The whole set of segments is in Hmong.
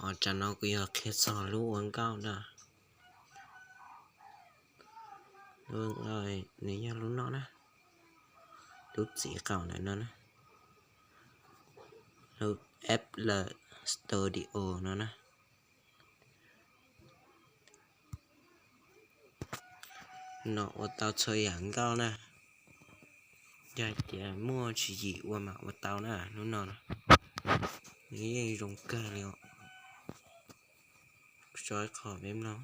Tam no kuv yog qhia txog lub ua nkauj na. Lub ua nkauj nws yog lub no na, lub txiv qaum ntawm no na, lub FL Studio no na. No ua tau txhua yam nkauj na. Yog hais tias muaj tswv yim ua mas ua tau na lub no. Nws yeej zoo kawg li os. Tso ib qho peb mloog.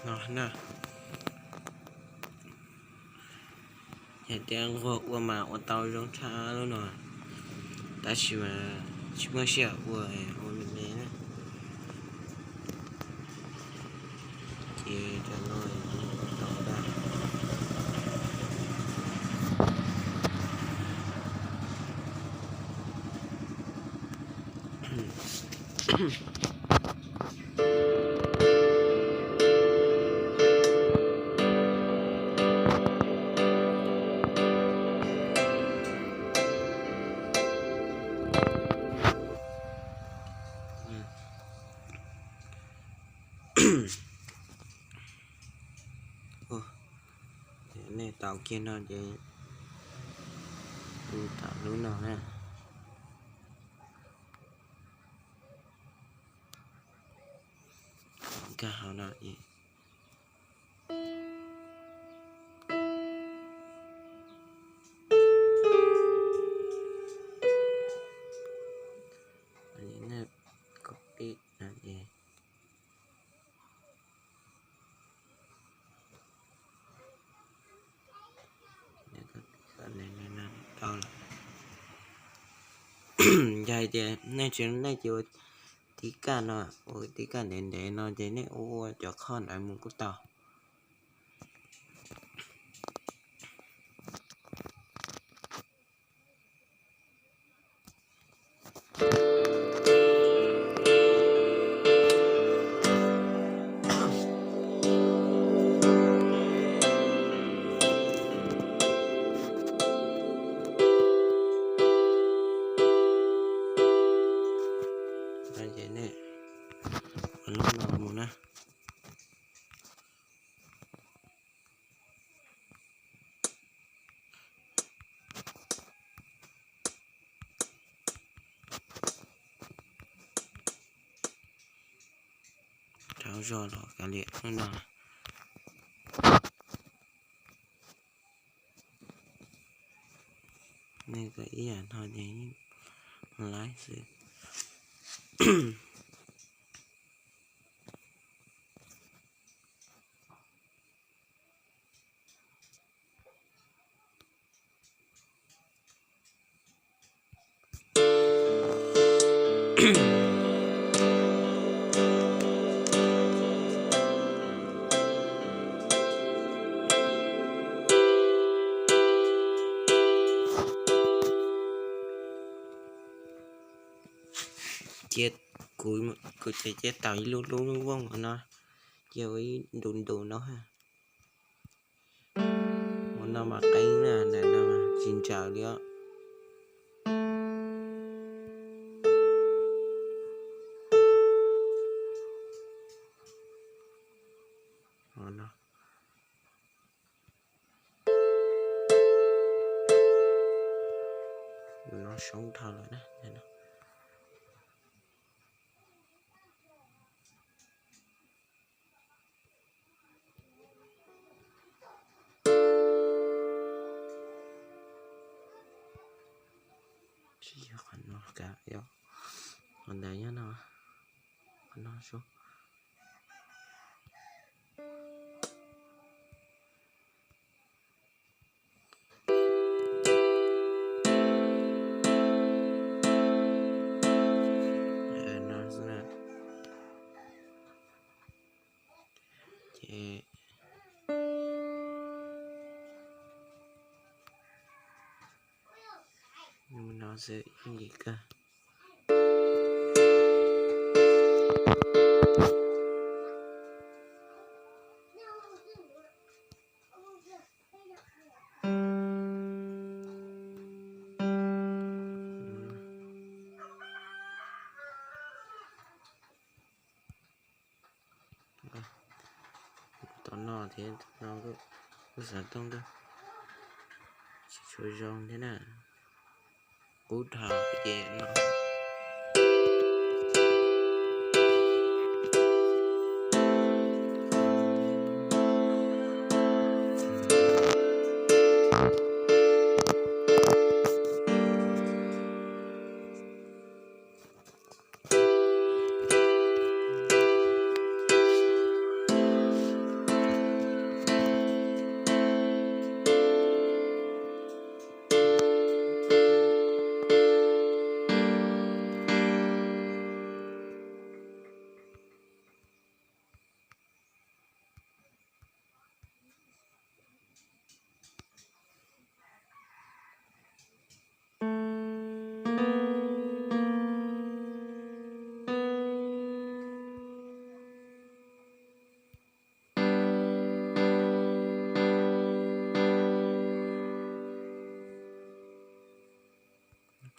No na, yog tias nquag ua mas ua tau zoo tshaj lub no, tab sis mas tsis muaj sij hawm ua, ua me me na. Ces cov no tau da. Nej tau kiag no ces kuv tham lub no na. Nkag hauv no es nej copy no es tau lawm. Yog hais tias nej tsis, nej cia ua tiv kaj no, ua tiv kaj ntev ntev no ces nej ua ua cov qhov ntawd mus kuj tau. Ces nej ua lub no mus na. Rau zog los kav liam no. Nej kom ib yam no ces laib xwb. Cia kuv, kuv ces cia tau ib lub lub vooj no, cia ua ib ntu ntu no. Ua no mas qeeb na, ntawm no tsis ntsawm li os. soob dhau lawm na. Tsis yog qhov no, qhov ntawd nyob no, qhov no sub. No xwb na. Ces no xwb yooj yim kawg. Tom no thiab tom no kuj xav tooj nkauj tsis tshua zoo thiab na. Qub dhau ces no.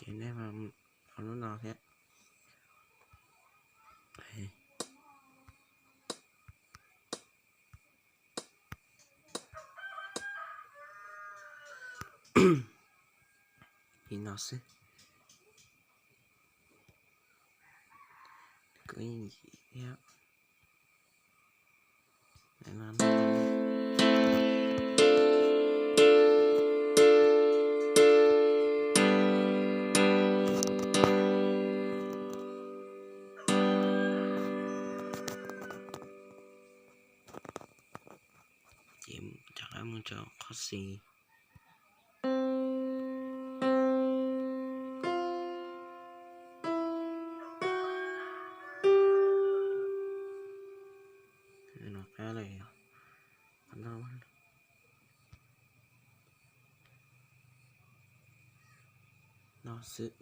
Ces nej mam mus lub no thiab. Li no xwb. Kuv yeej yim thiab. Ces rov qab mus rau qhov xis. No qab lawm, no xwb.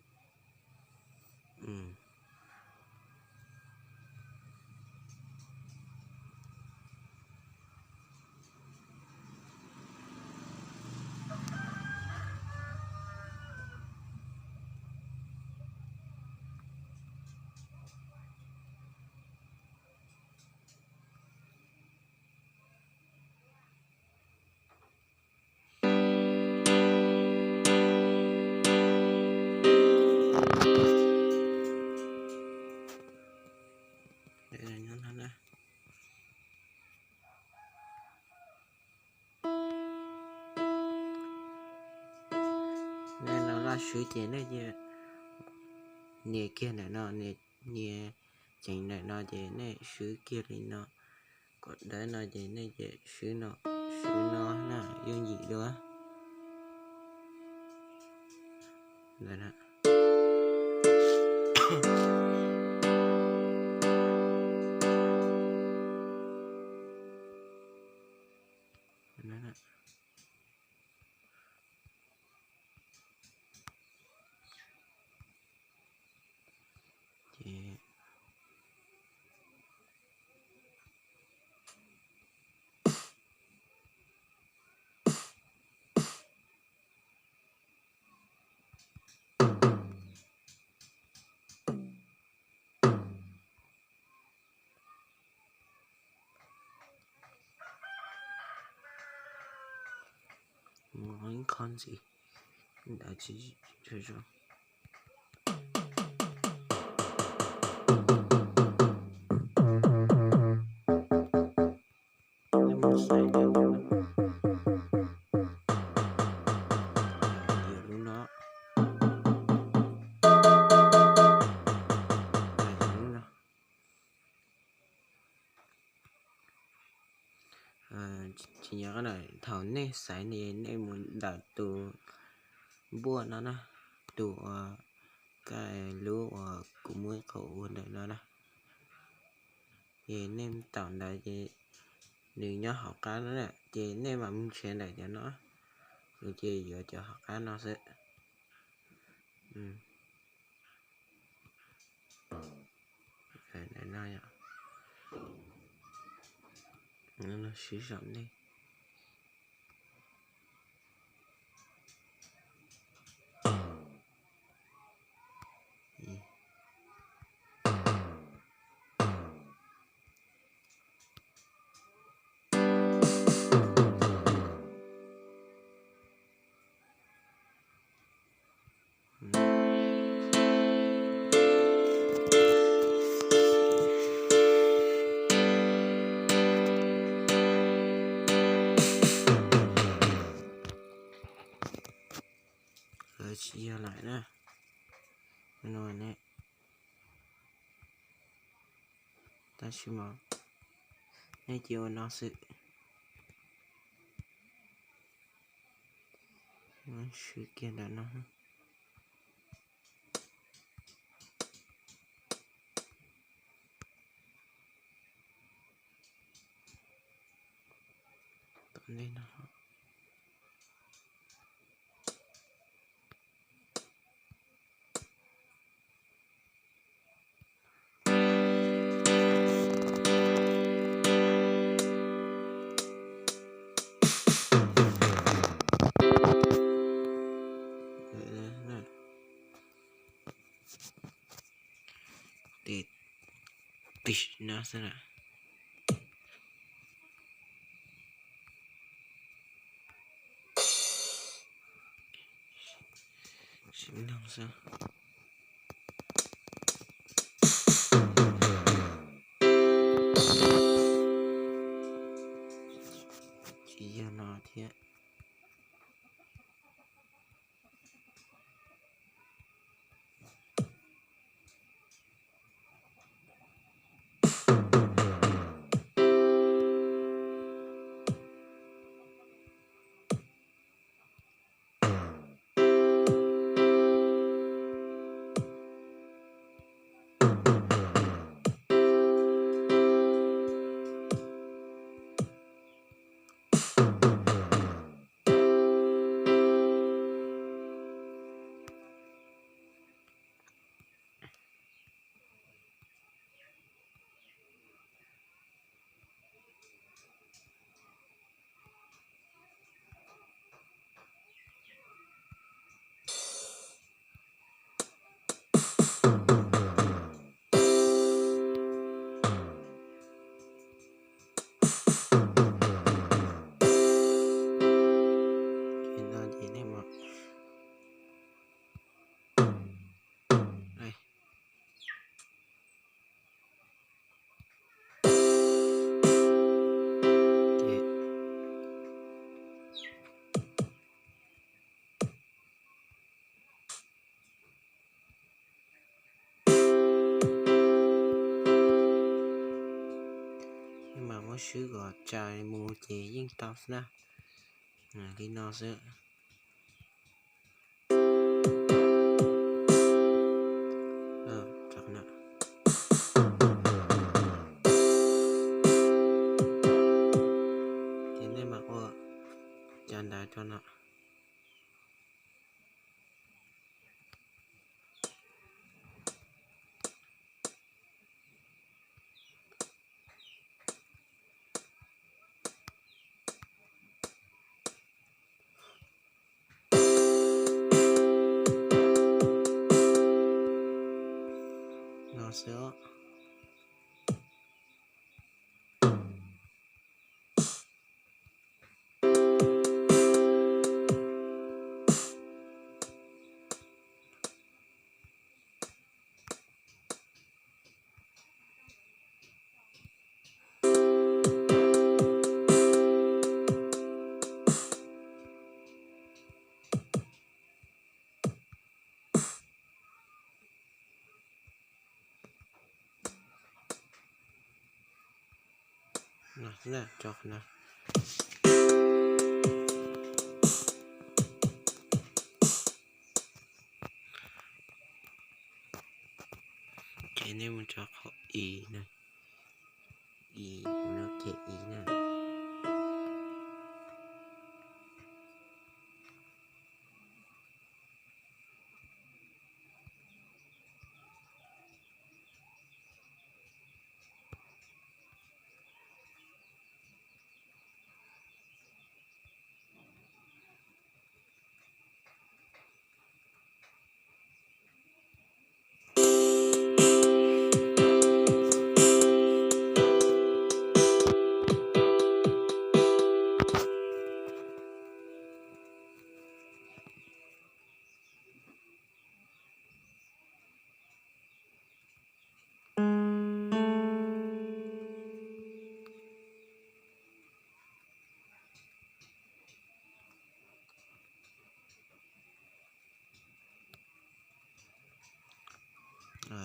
Nej no laj swb ces nej cia nias kiag ntawm no, nias ceev ntawm no ces nej swb kiag li no. Kom dawb no ces nej cia swb no, swb no na, yooj yim dua. Ntawd na. Ces mus ib qho ntxiv, ntawd tsis tshua zoo. Tsis nyob qab ntawm thaum nej xaiv ne, nej mus ntawm tus npuaj no na, tus uas kaj lub uas kuv muab qhov ua ntawm no na. Ces nej thaum ntawd ces nws nyob hauv qab no na, ces nej mam mus nrhiav ntawm cov no. Kuv ces yuav cov hauv qab no xwb. Ntawm no yom, sib sau nej. Lawv tsis yog lawm na. No ne, tab sis mas nej cia ua no xwb. Swb kiag ntawm no. Tom ntej no. Tis, tis no xwb na. Sim noog xwb. Tsis yog no thiab. Mas muab swb kom tsa mus ces yeej tau xwb na. Li no xwb. Ces nej mam ua cov ntawd rau no. No xwb os. No, tso qhov no. Nej mus rau qhov i na, i, mus rau qhov i na.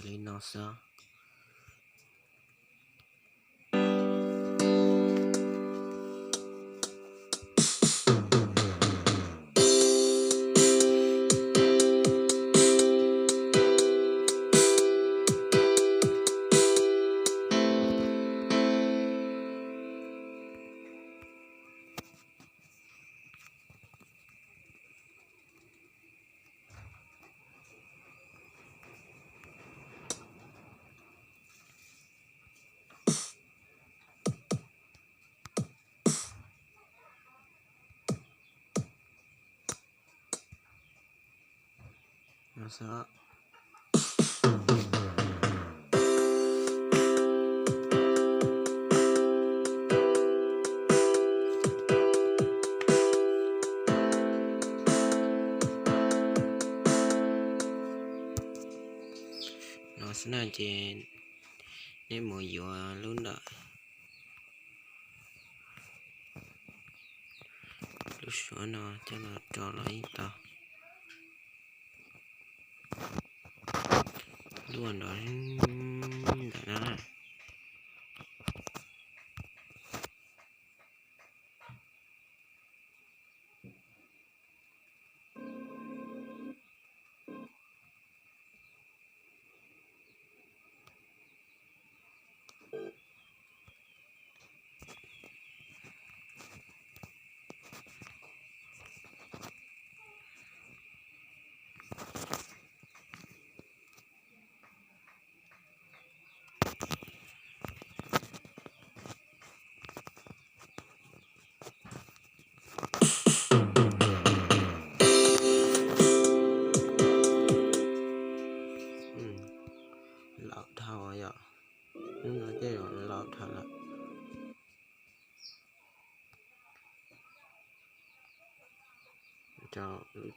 Li no xwb. No xwb na ces nej mus yuav lub ntawm lub suav no coj los rau los yeej tau. Lub nrov ntawm no na. Laus dhau yom, lub no ces laus dhau lawm. Rau ib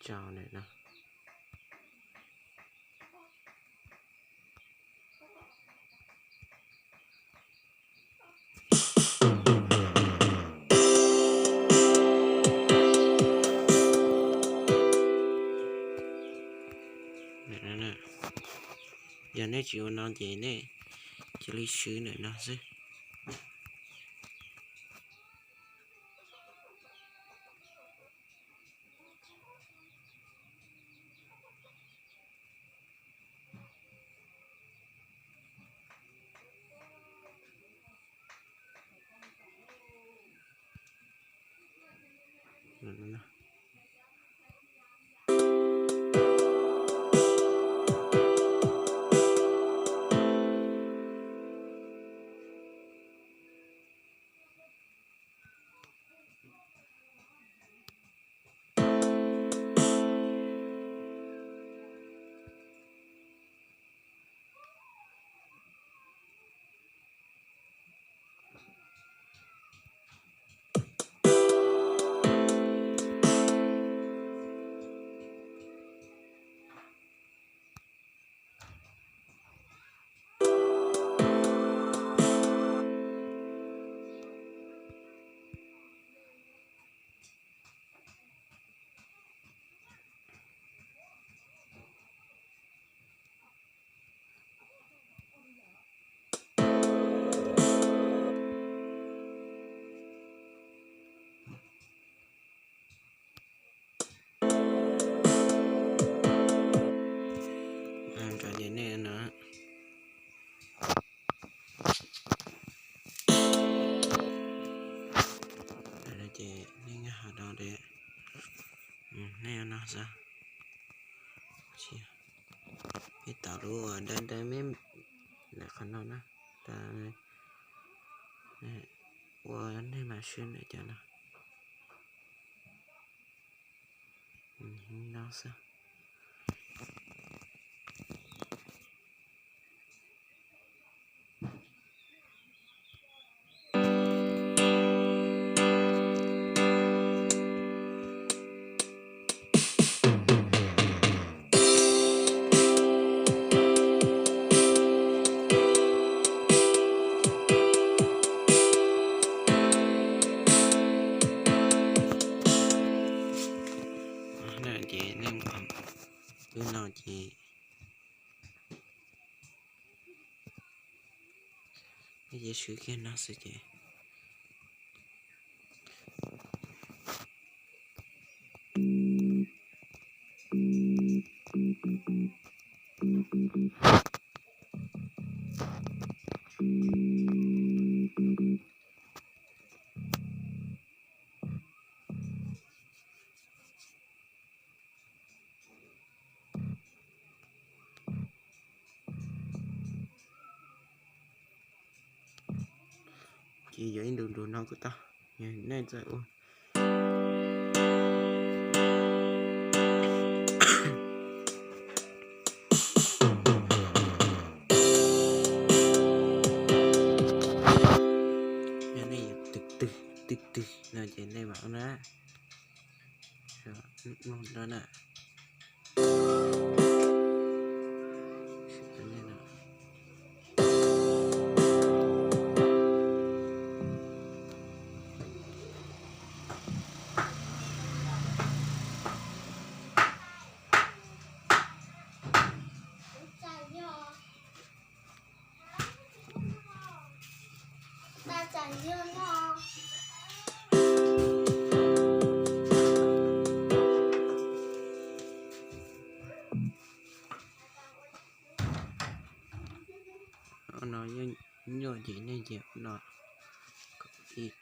rau ntawm no. Yog nej tsis ua no ces nej cia li swb ntawm no xwb. Ntawm qhov no na, tas ua nej mam swb ntawm cov no. No xwb. Ces nej, lub no ces nej cia swb kiag no xwb ces. Ces yuav ib ntu ntu no kuj tau, nej txawm ua. Yog nej yuav twg twg twg twg no ces nej mam ua na. Mloog no na. No yeej nyuaj ces nej cia no kom ib.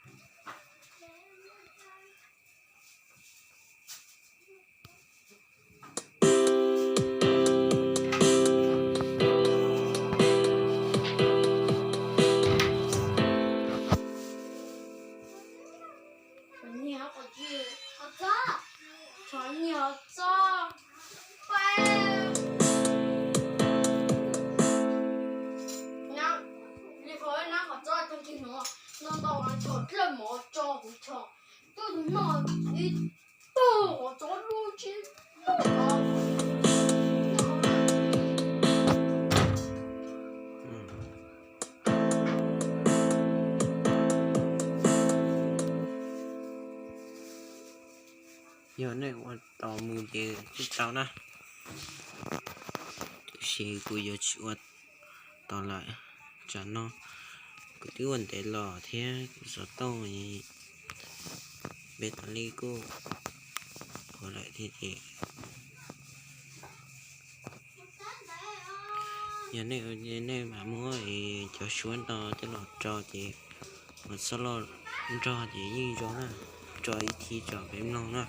Li qhov nab qhov txob tag kis no, no ntau mas tso dlawb mov tso kuv tso, twb tus no ib tug qhov txob lub tsis. Yog nej ua tos mus ces tsis tau na. Tiam sis kuv yuav tsis ua tos lawm, tsam no kuv twb ua ntev los thiab kuv xov tooj peb tas li kuj ua lawm thiab ces. Yog nej, nej mam muab cov suab no coj los tso ces mas txhob los nrog ces yeej zoo na, tso ib thib tso peb mloog na.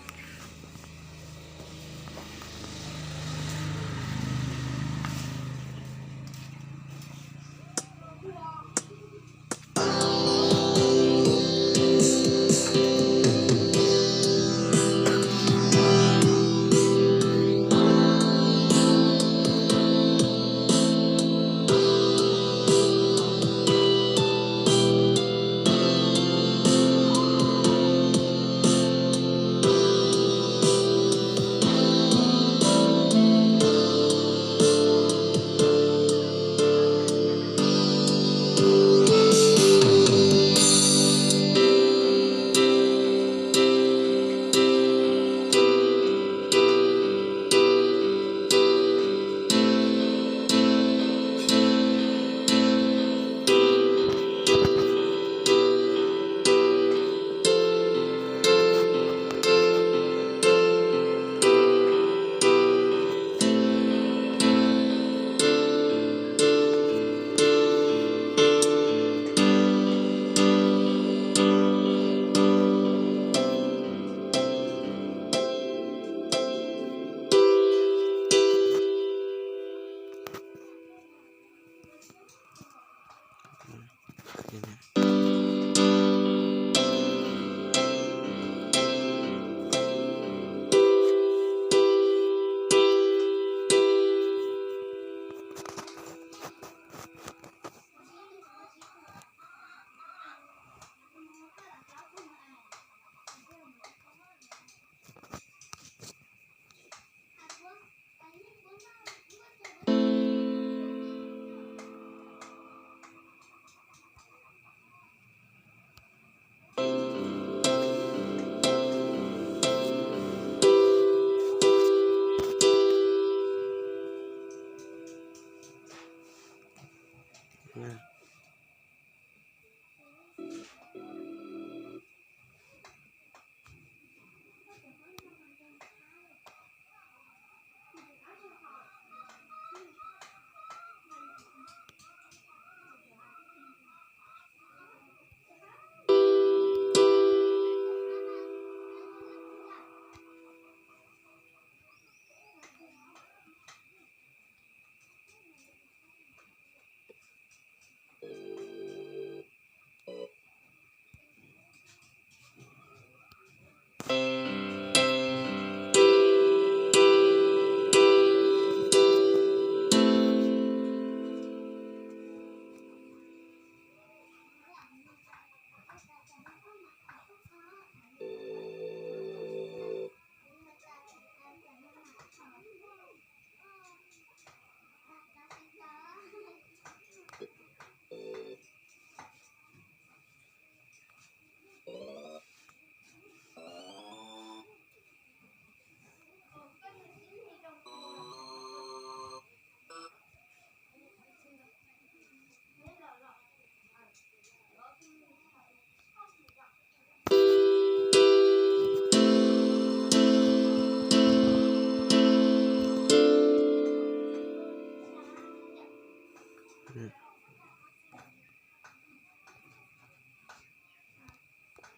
Nws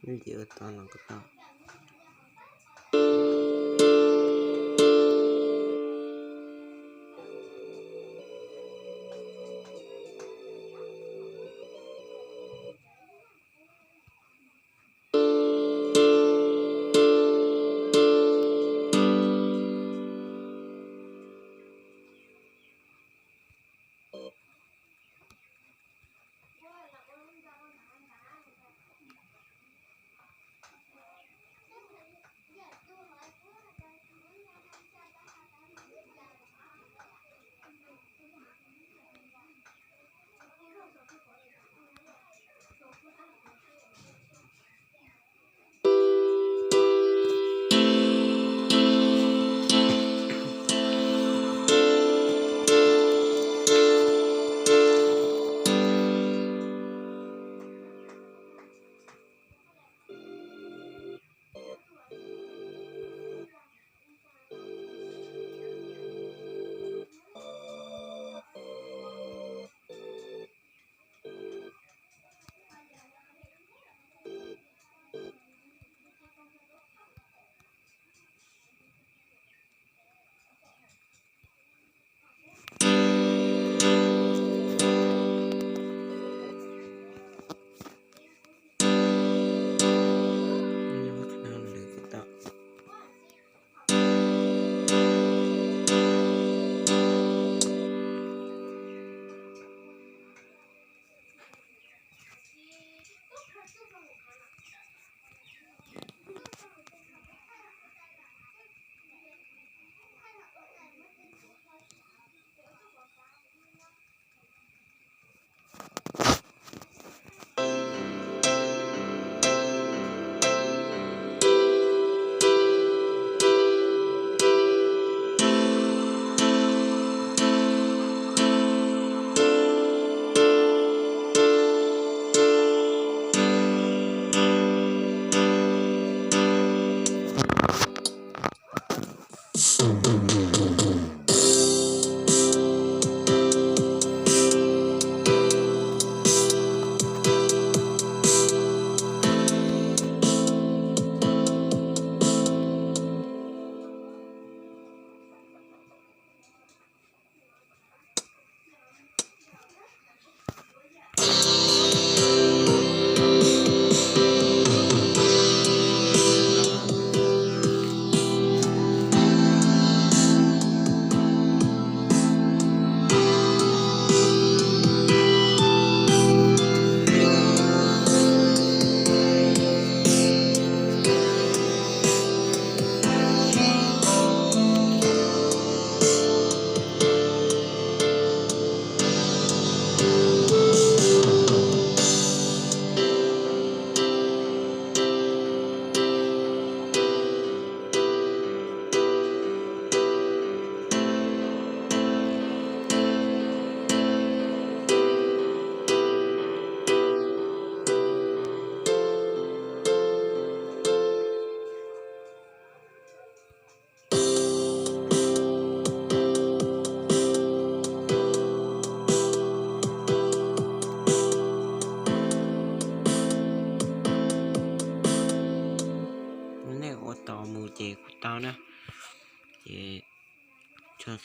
ces ua tau no kom tau.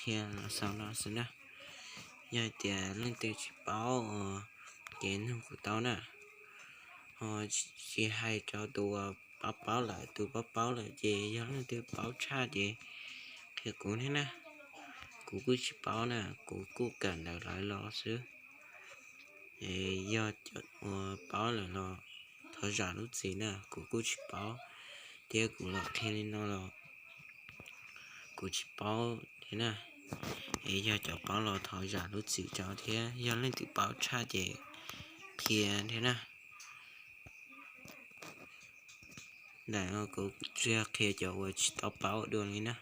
qhia los xaus no xwb na. Yog tias leej twg tsis paub ces nug kuv tau na. Ho tsis hais rau tus uas paub paub lawm, tus paub paub lawm ces yog leej twg paub tshaj ces qhia kuv thiab na. Kuv kuj tsis paub na, kuv kuj kawm ntawm lawv los xwb. Es yog cov uas paub lawm los thov zam lub txim na, kuv kuj tsis paub, thiab kuv los qhia li no los kuv tsis paub thiab na. Es yog cov paub los thov zam lub txim rau thiab, yog leej twg paub tshaj ces qhia thiab na. Ntawm no kuv tsuas qhia cov uas tsis tau paub dua li na.